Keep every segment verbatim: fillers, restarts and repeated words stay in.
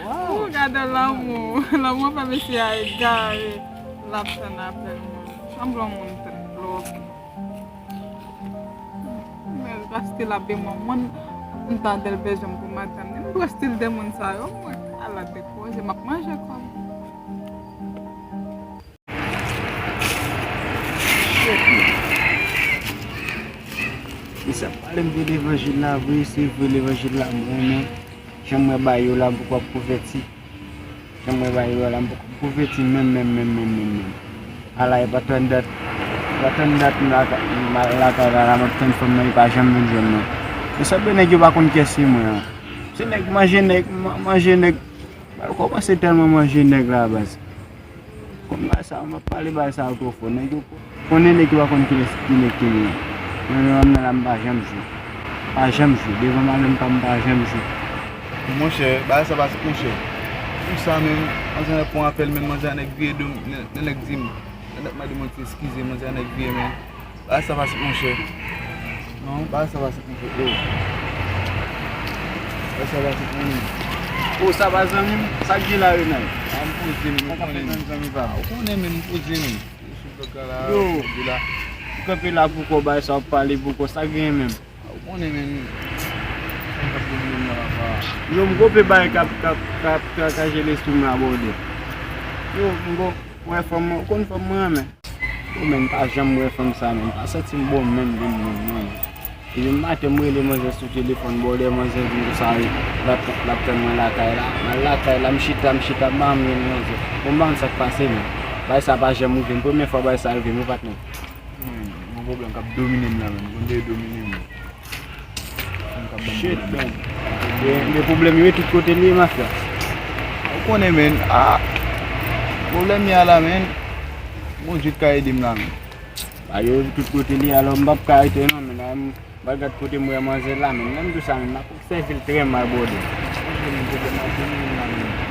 Ou gade lanmou. Lanmou fè mesye a egare. L ap tann apèl mwen. Sanble yon moun tèt bloke. Men paske l ap de mwen, mwen, m tande l bezwen m pou madanm li. M dwe stil de moun sa yo, mwen. Ala dekouraje, m ap manje kò m. Mesye ap pale m de levanjil la vre, se vre levanjil la m renmen. Jan m wè bagay yo la m poko ap konvèti. Jan m wè bagay yo la m poko ap konvèti menm, menm, menm, menm, menm, menm. Ala e pa tann dat, e pa tann dat m lakay, m al lakay la, la m ap tann fanm nan, li pa janm vin jwenn mwen. Mesye ap de nèg yo pa konn kiyès se mwen an. Se nèg manje nèg, ma-, manje nèg. Bal kòmanse tèlman manje nèg la baz. Konn bagay sa, m ap pale bagay sa yo twò fò. Nèg yo konnen nèg yo pa konn kilès ki nèg ki li an. Mwen menm nan la m pa janm jwe. Pa janm jwe. Devan madanm pa m pa janm jwe. Monchè, bagay sa pa sot monchè. Pou sa menm, manzè nèg pran apèl menm, manzè nèg vire do m, nèg di m, nèg mande mwen eskize, manzè nèg vire men. Bagay sa pa sot monchè. Non, bagay sa pa sot monchè. Oh. Bagay sa pa sot monchè. Oh, sa pa zanmi m? Sa k gen la, Renal? A, m poze m, ou konnen. Sa k ap fè zanmi pa? Ou konnen men, m poze m. Yo, sou blòk la, yo. Ou kanpe la pou kò, bagay sa w ap pale pou kò. Sa k gen menm? A, ou konnen men. Sa k ap domine m nan, papa. Yo, m gonpe bagay k ap, k ap, k ap, k ap krakaje lespri m la, bòdè. Yo, m gon, wè fanm, ou konn fanm mwen renmen. Yo, men, m pa janm wè fanm sa, men. M pa santi m bon menm, menm, menm, menm. Epi m maten, m rele manzè sou telefòn, bòdè, manzè di m konsa, l ap, l ap tann mwen lakay la. M al lakay la, m chita, m chita, m pa janm jwenn manzè. Bon, m pa konn sa k pase, men. Bagay sa pa janm rive m. Premyè fwa bagay sa rive m, wi, patnè. Hmm, gon pwoblèm k ap domine m la, men. Gon de domine m. Fanm k ap ban m pwoblèm. Shit, man. Men, men pwoblèm yo, e tout kote l ye, mafya. Ou konnen, men. Ah. Pwoblèm y a la, men. Bondye k ka ede m la, men. Bagay yo tout kote li, alò m p ap ka rete non, men la m pral gad kote m wè manzè la, men lè m di w sa, men m ap obsève l trè mal, bòdè.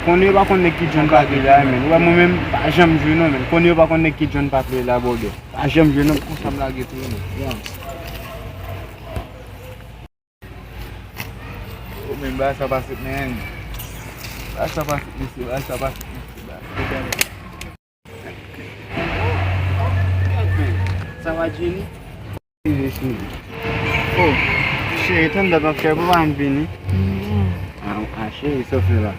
Konnen yo pa konn nèg ki jwenn papye la, men ou wè mwen menm, m pa janm jwe non, men konnen yo pa konn nèg ki jwenn papye la, bòdè. Pa janm jwe non. Konsa m lage tou, men. Oh, men bagay sa pa sot, men. Bagay sa pa sot, mesye, bagay sa pa sot, mesye, bagay sa pa sot. Sa va, Jenny? Cheri, cheri. Oh, cheri, tann dat w ap fè pou pa vin vini. Ah, ah, cheri, sa w fè la?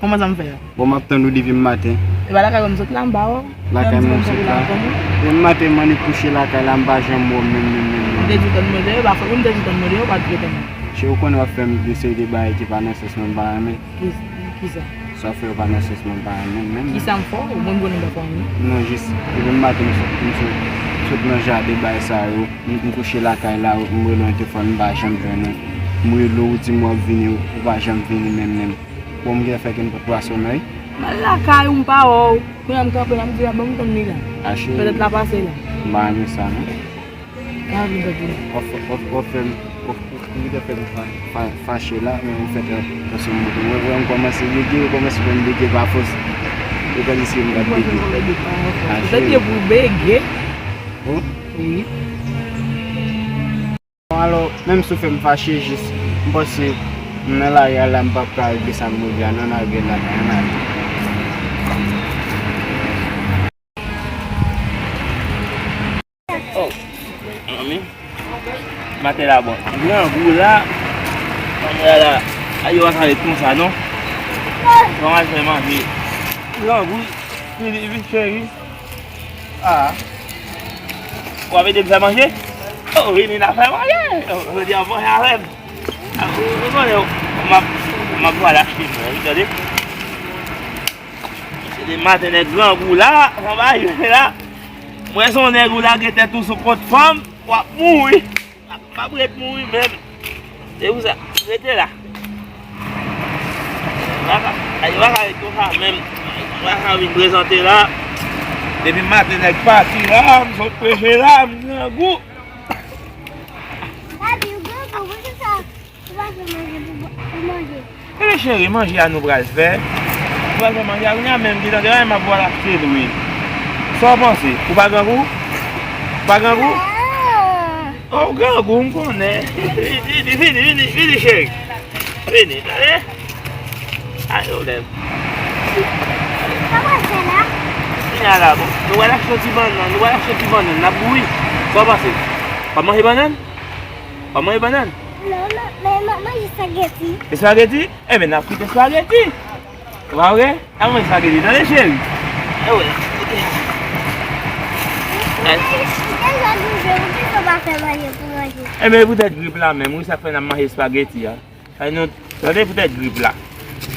Kòman sa m fè a? Bon, m ap tann ou depi m maten. E pa lakay ou m sot la, m pa wè w. Lakay mwen m sot la. Depi m maten, m annik kouche lakay la, m pa janm wè w menm, menm, menm, menm. Ou te di w tann mwen deyò, pa fè ou m te di w tann mwen deyò, ou pa t vle tann mwen. Cheri, ou konnen w ap fè m yon seri de bagay ki pa nan sans mwen, m pa renmen. Ki, kisa? Sa w fè yo pa nan sans mwen, m pa renmen menm. Kisa m fè w? Ou konn konnen m pa fè w anyen. Non, jis, depi m maten m sot, m sot, m sot nan jaden bay sa yo, m, m kouche lakay la, m rele w nan telefòn, m pa janm jwenn ou. M rele w, ou di m w ap vini, ou pa janm vini menm, menm. Bon, m gen fè ke m pa t pran somèy. M al lakay ou, m pa wè w. Kounye a m kanpe la, m di, a bon, m konn li la. Petèt l ap pase la. M pa renmen sa, non. Pa vin tande. W ap fè, w ap, w ap fè m, w ap, ou gentan fè m fa-, fa-, fache la, men ou fè tan-, tansyon m monte. Mwen, mwen, m kòmanse bege, ou kòmanse fè m bege pa fòs. Ou pa di si m t ap bege. Ou pa fè m bege pa fòs. Petèt se pou bege. Wi. Bon, alò, menm si w fè m fache, jis, m panse, m nan lari a la, m p ap ka regle sa m regle a, non, n al gen lakay, ann ale. Oh, manmi. Maten la bon. Grangou la. Manmi la. Ay, yo pa ka ret konsa, non. Bon, al fè manje. Grangou. Vini, vini, cheri. Ah. W ap ede m fè manje? Oh, vini n a fè manje. Oh, jodi a w manje avè m. Ah, ou, ou konnen, m ap, m ap pral achte mwen, wi, tande. Se de maten nèg grangou la, anba yo la. Mwen se yon nèg ou lage tèt ou sou kont fanm, w ap mouri. M ap, m ap ret mouri menm. Se pou sa, rete la. Yo pa ka, yo pa ka ret konsa menm. Yo pa ka vin prezante la. Depi maten nèg pati la, m sot preche la, m grangou. Papi, ou grangou, poukisa ou pa fè manje pou, pou manje? Bebe cheri, manje a nou pral fè. Nou pral fè manje a, kounye a menm, gentan, demen m ap pral achte l, wi. Sa w panse? Ou pa grangou? Ou pa grangou? Ah! Oh, ou grangou, m konnen. Vini, vini, vini, vini, cheri. Vini, tande? Ay, olè. Sa w pral fè la? Vini la, bon. Nou pral achte yon ti bannann, nou pral achte yon ti bannann, n ap bouyi. Sa w panse? W ap manje bannann? W ap manje bannann? Non, non, men m ap manje espageti. Espageti? Enben, n ap frite espageti. Ou pa vre? N ap manje espageti, tande, cheri? E wi. Ou deja douze, ou deja pa fè manje pou manje. Enben, poutèt grip la menm, wi, sa k fè n ap manje espageti a. Ay, nou, tande poutèt grip la.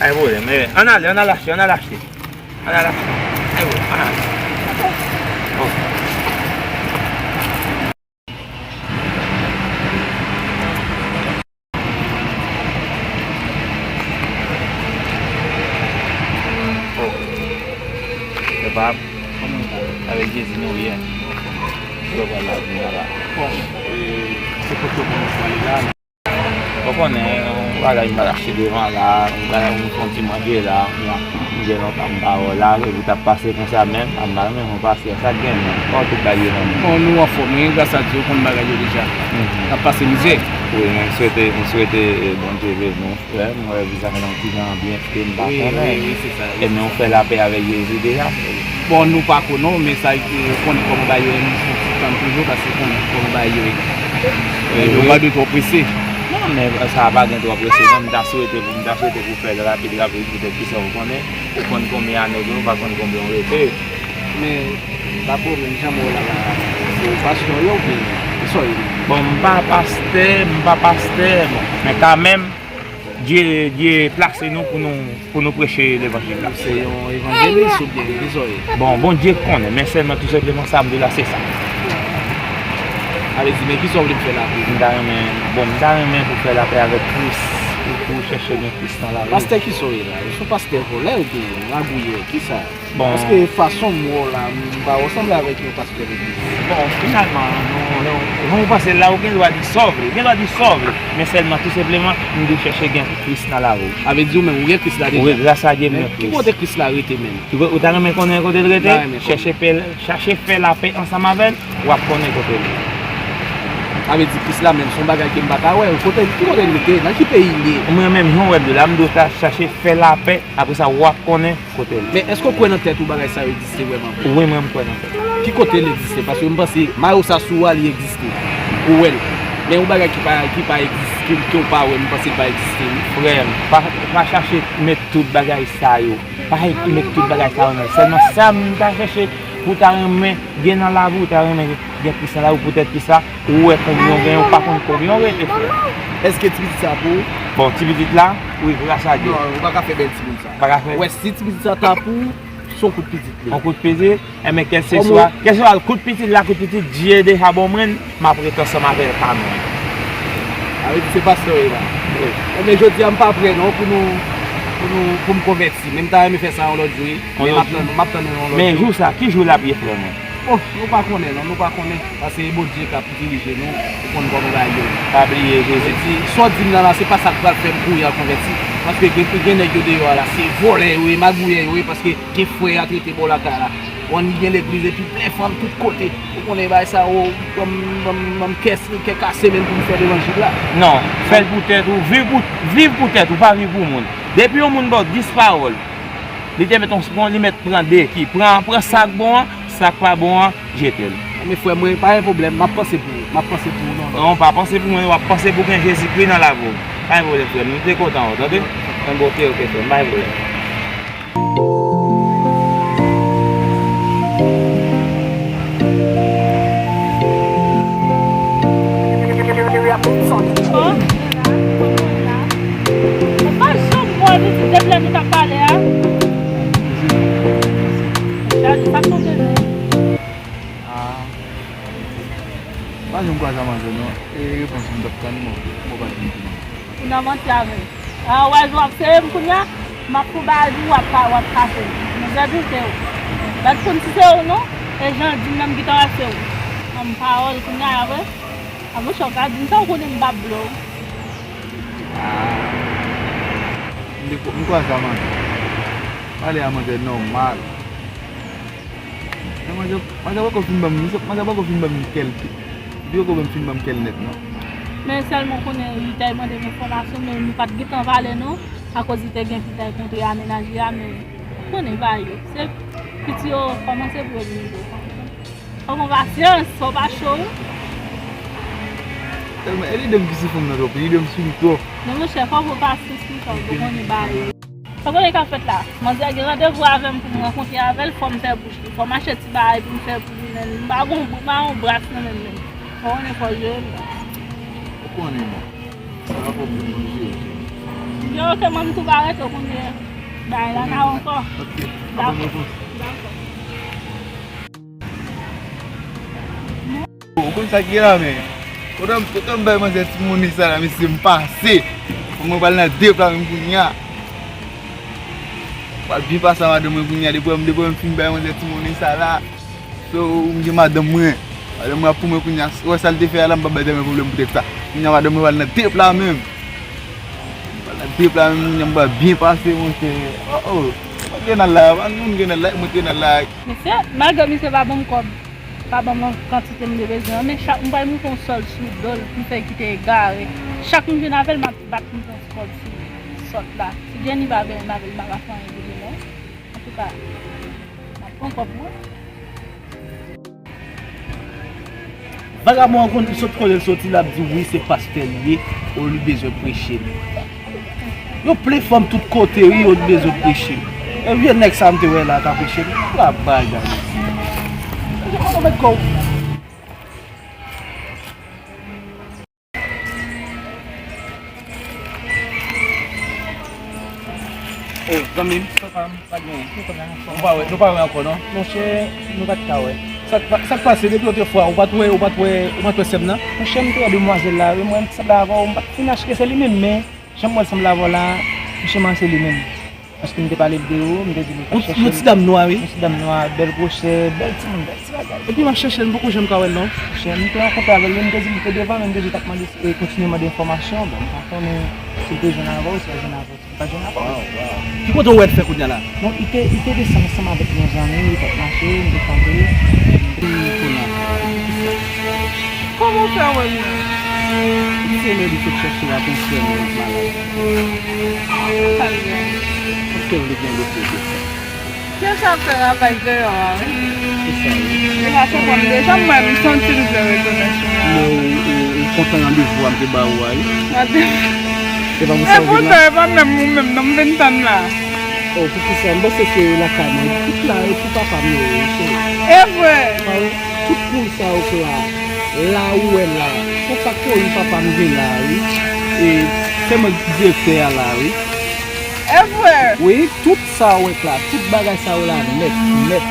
Ay, pwoblèm. Eh, ann ale, ann al achte, ann al achte. Ann al achte. Ay, pwoblèm, ann ale. Oh. Oh. Se pa avèk Jezi nou ye. Yo pral la, vin la. Bon, e, se kote w konnen pale la. Ou konnen, yon bagay m pral achte devan la, yon bagay m fè yon ti manje la, m, m gen lontan m pa wè w la, epi t ap pase konsa menm, a m pa renmen jan w pase a, sa k gen menm, kòman tout bagay ye menm? Bon, nou anfòm, wi, gras a Dye, ou konn bagay yo deja. Mhm. N ap pase mizè. Wi, men m swete, m swete, eh, Bondye beni w, frè m, m wè vizaj la yon ti jan byen fre, m pa konnen. Wi, wi, wi, se sa, wi, se sa. Ebyen, ou fè lapè avèk Jezi deja, frè m? Bon, nou pa konnen w, men sa, ou konnen kòman bagay yo ye, nou fon ti tann toujou, paske ou konnen kòman bagay yo ye. Wi, wi. Ou pa dwe twò prese. Non, men sa pa gen twò prese, non, m ta swete pou, m ta swete pou fè l rapid, rapid, poutèt ki sa ou konnen, ou konn konbyen ane w gen, ou pa konn konbyen w rete. Men, pa pwoblèm, jan m wè w la, la, se pastè w ye oubyen, kisa w ye? Bon, m pa pastè, m pa pastè, bon, men kanmenm, Dye, Dye plase nou pou nou, pou nou preche levanjil la. Ou se yon evanjelis oubyen kisa w ye? Bon, Bondye konnen, men sèlman tou senpleman sa m di w la, se sa. Sa vle di, men kisa w vle m fè la pou ou? M ta renmen, bon, m ta renmen pou fè lapè avèk Kris, pou, pou chèche gen Kris nan lavi. Pastè, kisa w ye la? Ou se yon pastè vòlè oubyen magouyè? Kisa? Bon. Paske fason m wè w la, m pa wè w sanble avèk yon pastè legliz. Bon, finalman, nou, nou, jan w panse l la, ou gen dwa di sa w vle, ou gen dwa di sa w vle, men sèlman, tou senpleman, m di w chèche gen Kris nan lavi w. Sa vle di ou menm, ou gen Kris la deja? Wi, gras a Dye, m gen Kris. Men ki kote Kris la rete menm? Ou, ou ta renmen konnen kote l rete? M ta renmen konnen. Chèche fè, chèche fè lapè ansanm avè l, w ap konnen kote l ye. Sa vle di Kris la menm, se yon bagay ke m pa ka wè. Kote, ki kote l rete? Nan ki peyi l ye? Mwen menm, jan w wè m la, m di w ta chache fè lapè, apre sa, w ap konnen kote l. Men èske w kwè nan tèt ou bagay sa yo egziste vrèman vre? Wi, mwen, m kwè nan tèt. Ki kote l egziste? Paske m panse, mayo sa sou a, li egziste. Ou wè l. Men yon bagay ki pa, ki pa egziste, ke, ke w pa wè, m panse l pa egziste, wi. Frè m, pa, pa chache met tout bagay sa yo. Pa met tout bagay sa yo nan. Sèlman sa m ta chèche pou w ta renmen gen nan lavi w, w ta renmen gen Kris nan lavi w, poutèt ki sa, ou wè konbyen w genyen, ou pa konn konbyen w rete, frè. Èske ti pitit sa pou ou? Bon, ti pitit la, wi, gras a Dye. Non, ou pa ka fè bèl timoun sa. Pa ka fè. Ou wè, si ti pitit sa ta pou ou, se yon kout pitit li. Yon kout pitit, enben, kèlseswa, kèlseswa kout pitit la, kout pitit, Dye deja ban mwen l, m ap ret ansanm avè l kanmenm. Sa vle di se pastè w ye la. Wi. Enben, jodi a, m pa prè non pou nou, pou nou, pou m konvèti. Men m ta renmen fè sa yon lòt jou, wi. Men m ap tann, m ap tann nou yon lòt jou. Men jou sa, ki jou l ap ye, frè mwen? Oh, nou pa konnen non, nou pa konnen. Paske se Bondye k ap dirije nou, ou konn kòman bagay yo ye. Pa bliye Jezi. Sa w di m nan la, se pa sa k pral fè m kouri al konvèti. Paske gen, gen nèg yo deyò a la, se vòlè yo ye, magouyè yo ye, paske gen frè a trete bò lakay la. Ou konn gen legliz epi plen fanm tout kote. Ou konnen bagay sa yo, ban m, ban m, ban m kè, kè kase menm pou m fè levanjil la. Non, fè l pou tèt ou, viv pou, viv pou tèt ou, pa viv pou moun. Depi yon moun ba w dis pawòl, li te met yon, li mèt pran de ki, pran, pran sa k bon an, sa k pa bon an, jete l. Men frè mwen, pa gen pwoblèm, m ap panse pou ou, m ap panse pou ou non. Non, pa panse pou mwen, w ap panse pou gen Jezikri nan lavi w. Pa gen pwoblèm, frè m, nou te kontan wè w, tande? Enben, oke, oke, frè m, pa gen pwoblèm. Oh, Nana, kòman w la? Ou pa janm wè pitit depi lè nou t ap pale a? Gade, sa k tonbe nou? Ah. Pa janm kwaze a manzè non. E repons m t ap tann, bon, bon, pa janm di non. Ou nan manti avè m. A, w wè jan w ap sere m kounye a? M ap fè w bagay di w ap ka, w ap kache m. Manzè doute w. Bat pou m si se ou non. E jan l di m nan m gentan wè se ou. An m pawòl kounye a, a vre? A monchè, w ka di m sa w konnen m p ap blo w. Ah. M te ko-, m kwaze a manzè. Pale a manzè nòmal. Men manzè, manzè poko fin ban m, manzè poko fin ban m kè l, li poko menm fin ban m kè l nèt non. Men sèlman konnen li t al mande m enfòmasyon, men nou pa t gentan pale non. Akoz li te gen ki t al kontre a menaj li a, men konnen bagay yo. Se piti yo kòmanse pou yo vin jwe. Fò gen pasyans, fò pa cho wi. Tèlman, e li de m ki sou fanm nan twòp, li de m sou li twòp. Men monchè, fò gen pasyans wi, fò gen konnen bagay yo. Fò konnen k ap fèt la. Manzè gen randevou avè m pou m rankontre avè l, fò m fè bouch li. Fò m achte ti bagay pou m fè pou li, men m pa gon, m pa gon bras nan men m menm. Fò konnen fò jere m. Ou konnen non. Sa pa pwoblèm, mwen jere. Yo, ok, mwen m tou pa rete, ou konn gen bagay la nan ankò. Ok. Dakò. Dakò. Bon, ou konn sa k gen la, men. Pandan, pandan m bay manzè ti monnen sa la, mesye, m pase. Mwen pral nan de pla menm kounye a. Pral byen pase a madanm mwen kounye a, depi m, depi m fin bay manzè ti monnen sa la. So, m gen madanm mwen. Madanm mwen ap pou mwen kounye a. Ou wè sa l te fè a la, m p ap bay tèlman pwoblèm poutèt sa. Kounye a madanm mwen pral nan de pla menm. Pral nan de pla menm, kounye a m pral byen pase, monchè. Oh, oh. Mwen gen nan la, pa moun gen nan la, mwen gen nan la. Mesye, malgre misye pa ban m kòb, pa ban m kantite m te bezwen an, men chak m pral moute yon sòl sou do l, pou m fè kite egare. Chak m jwenn avè l, m ap bat moute yon ti kòb sou sòt la. Si Jenny pa vle m avè l, m pa ka fè anyen pou li non. Antouka, m ap pran kòb mwen. Vagabon an konn sot kote l soti, l ap di wi se pastè li ye, ou li bezwen preche l. Yo plen fanm tout kote wi, yo bezwen preche l. E vye nèg sa m te wè la ka preche l. La bagay. Mesye, kote w met kò w? Oh, zanmi m, papa m, pa gen. Nou pa wè, nou pa wè ankò, non? Monchè, nou pa t ka wè. Sa k pa, sa k pase depi otrefwa, ou pa t wè, ou pa t wè, ou pa t wè sè m nan? Monchè, m te wè demwazèl la, wi, mwen, m sanble avè w, m pa t fin achte, se li menm, men jan m wè l sanble avè w la, monchè, m wè se li menm. Paske m te pale l de ou, m te di li pa chèche l. Yon ti dam nwa, wi. Yon ti dam nwa, bèl gwosè, bèl timoun, bèl ti bagay. Epi m ap chèche l, m poko janm ka wè l, non. Monchè, m te rankontre avè l, wi, m te di li te devan, men m te di w t ap mande, e, kontinye mande enfòmasyon, bon, m pa konnen si l te jwenn avè w, si l jwenn avè w. Li pa jwenn avè w. Ki kote w wè l fè kounye a la? Non, li te, li te desann ansanm avèk yon zanmi, li t ap mache, li te kanpe. Kòman w fè wè l menm? Se lè li sot chèche l apre frè m nan malad. Sa l gen? Paske l vle gen lòt kote. Kè sa fè ravaj deyò a, wi. Se sa, wi. Li pa konprann deja, mwen, m santi l vle retounen sou mwen. Men ou, ou, ou kontan randevou a m te ba ou a, wi. Gade. E pa pou sa ou vin la? E poutan, e pa menm ou menm, non, m vin tann la. Oh, poukisa? M panse se lakay mwen. Tout la, e pou papa m yo ye, cheri. E vre. Pa vre? Tout poul sa yo k la, la ou wè la. Se yon faktori papa m gen la, wi. E se mwen k direktè a la, wi. E vre? Wi, tout sa ou wè k la, tout bagay sa yo la nèt, nèt.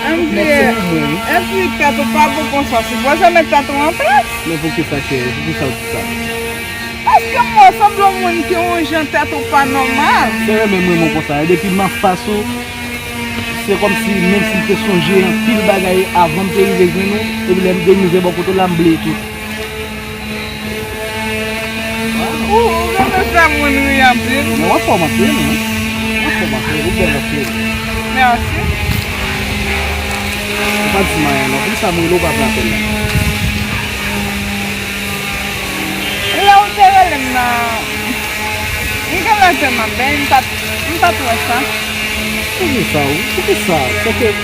Tout nèt se pou mwen, wi. Epi tèt ou pa bon konsa, ou sipoze met tèt ou an plas. Men poukisa, cheri? Poukisa ou di sa? Paske m wè w sanble yon moun ki yon jan tèt ou pa nòmal. Se renmen m renmen w konsa. E depi m anfas ou, se kòmsi menm si m te sonje anpil bagay avan m te rive jwenn ou, epi lè m demize bò kote w la, m bliye tout. Ou, ou renmen fè moun ri anpil. Men w anfòm anpil, wi. W anfòm anpil, ou bèl anpil. Mèsi. Ou pa di m anyen non. Poukisa m rele w pa pran apèl la? Lè w te rele m nan, m genlè te nan beny, m pa t, m pa t wè sa. Poukisa w, poukisa? Sèke m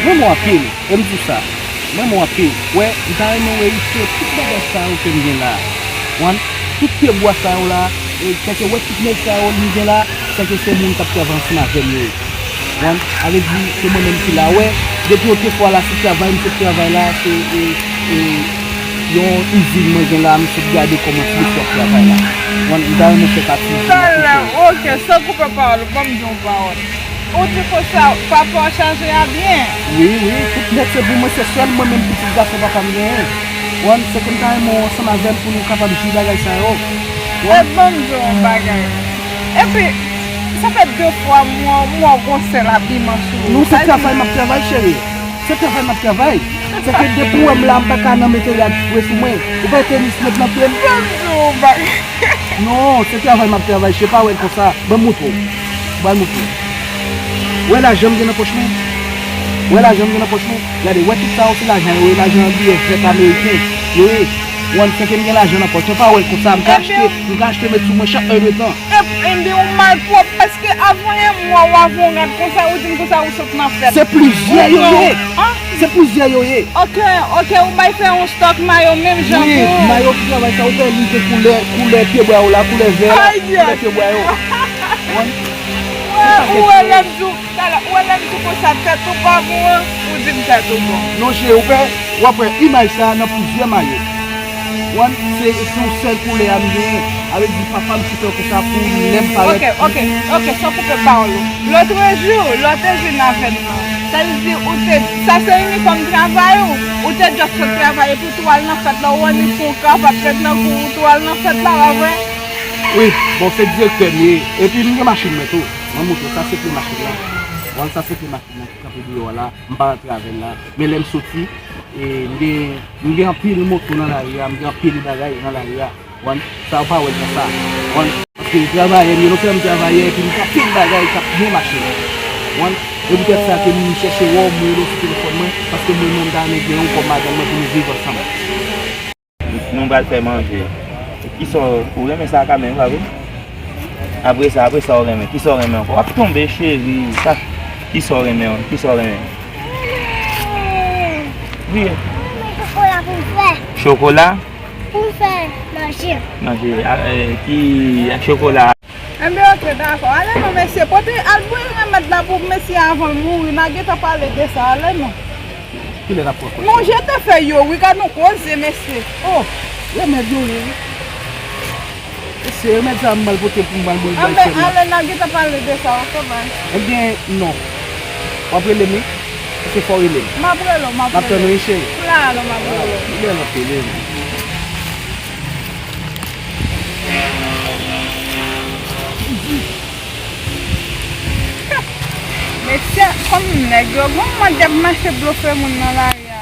renmen w anpil, e m di w sa. M renmen w anpil. Wè, m ta renmen w reyisi tout bagay sa yo ke m gen la. Ou konprann? Tout pyebwa sa yo la, e, sèke wè tout nèg sa yo m gen la, sèke se moun k ap travay ansanm avè m yo ye. Ou konprann? Sa vle di, se mwen menm ki la. Wè, depi otrefwa la, se travay m, se travay la, se, e, e, yon izin mwen gen la, m sot gade kòman ti mesye ap travay la. Ou konprann? M ta renmen fè pati izin nan pito. Talè, ok, san koupe pawòl ou, ban m di yon pawòl. Ou di konsa, papa w chaje a byen. Wi, wi, tout nèt se pou mwen, se sèl mwen menm pitit gason papa m genyen. Ou konprann? Sèke m ta renmen w ansanm avè m pou nou kapab jwi bagay sa yo. Ou konprann? E ban m di w yon bagay. Epi, sa fè de fwa m wè, m wè w gon sèl abiman sou ou. Non, se travay m ap travay, cheri. Se travay m ap travay. Sèke depi w wè m la, m pa ka nan mete rad fre sou mwen. Ou pa wè tenis nèt nan pye m? Ban m di w yon bagay. Non, se travay m ap travay, cheri, pa wè l konsa. Ban m moutre w. Ban m moutre w. Wè lajan m gen nan pòch mwen? Wè lajan m gen nan pòch mwen? Gade, wè tout sa yo se lajan yo ye, lajan biyè vèt ameriken yo ye. Wan, sèke m gen lajan nan pòch. Ou pa wè l konsa, m ka achte, m ka achte met sou mwen chak èdtan. Ebyen, ou malpwòp, paske avan yon mwa, w ap yon rad konsa, ou di m konsa, ou sot nan fèt. Se plizyè yo ye. Se plizyè yo ye. Ok, ok, ou bay fè yon stòk mayo menm jan pou ou. Wi, mayo ki travay sa, ou fè li gen koulè, koulè pye bwa yo la, koulè vè la, koulè pye bwa yo. Ou wè lè m di w, talè, ou wè lè m di w konsa tèt ou pa bon an, ou di m tèt ou bon. Non, cheri, ou fè, w ap wè imaj sa a nan plizyè mayo. Wan, se, se yon sèl koulè a m genyen. Avè di papa m ki fè konsa pou lè m parèt. Ok, ok, ok, san koupe pawòl ou. Lòtrejou, lè w te vin avè m nan, sa vle di ou te, sa se inifòm travay ou, ou te just sot travay epi tou al nan fèt la, ou annik yon kravat met nan kou ou tou al nan fèt la, pa vre? Wi, bon, se direktè m ye, epi m gen machin mwen tou. Mwen montre w, sa se kle machin nan. Wan, sa se kle machin nan ki kanpe deyò a la, m pa rantre avè l la. Men lè m soti, e, m gen, m gen anpil moto nan lari a, m gen anpil bagay nan lari a. Wan, sa ou pa wè l konsa. Wan, paske travayè m ye, non sèlman m travayè, epi m gen anpil bagay k ap byen mache. Wan, e poutèt sa ke m chèche wè w, m rele w sou telefòn mwen, paske mwen menm m ta renmen gen ou kòm madanm mwen pou nou viv ansanm. Nou pral fè manje. Kisa w, ou renmen sa kanmenm, pa vre? Apre sa, apre sa w renmen. Kisa w renmen ankò? W ap tonbe, cheri. Sa, kisa w renmen, kisa w renmen? Di. Mwen renmen chokola pou m fè. Chokola? Pou m fè manje. Manje, a, e, ki, ak chokola. Enben, ok, dakò. Ale non, mesye. Pote, al voye remèd la pou mesye avan l mouri. N a gentan pale de sa. Ale non. Kilè n ap pran kòb sa? Non, jete fèy yo, wi, gad yon koze, mesye. Oh, remèd yo ye, wi. Mesye, remèd sa m al pote pou m al bwè bay sèm nan. Anben, ale, n a gentan pale de sa, ok, bye. Ebyen, non. W ap rele m, wi. Paske fò w rele m. M ap rele w, m ap rele w. M ap tann ou, wi, cheri. M la, alò, m ap rele w. Li lè l ap rele m. Mesye, kòm nèg yo, gon mòd y ap mache blofe moun nan lari a.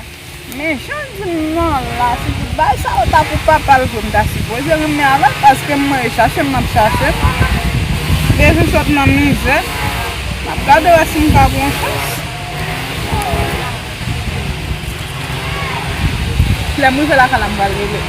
Men jan l di m nan la, si tout bagay sa yo ta pou papa l vre, m ta sipoze renmen avè l, paske m mwen chache m, m ap chache m. Bezwen sot nan mizè. M ap gade wè si m ka pran chans. Lè m rive lakay la, m pral rele.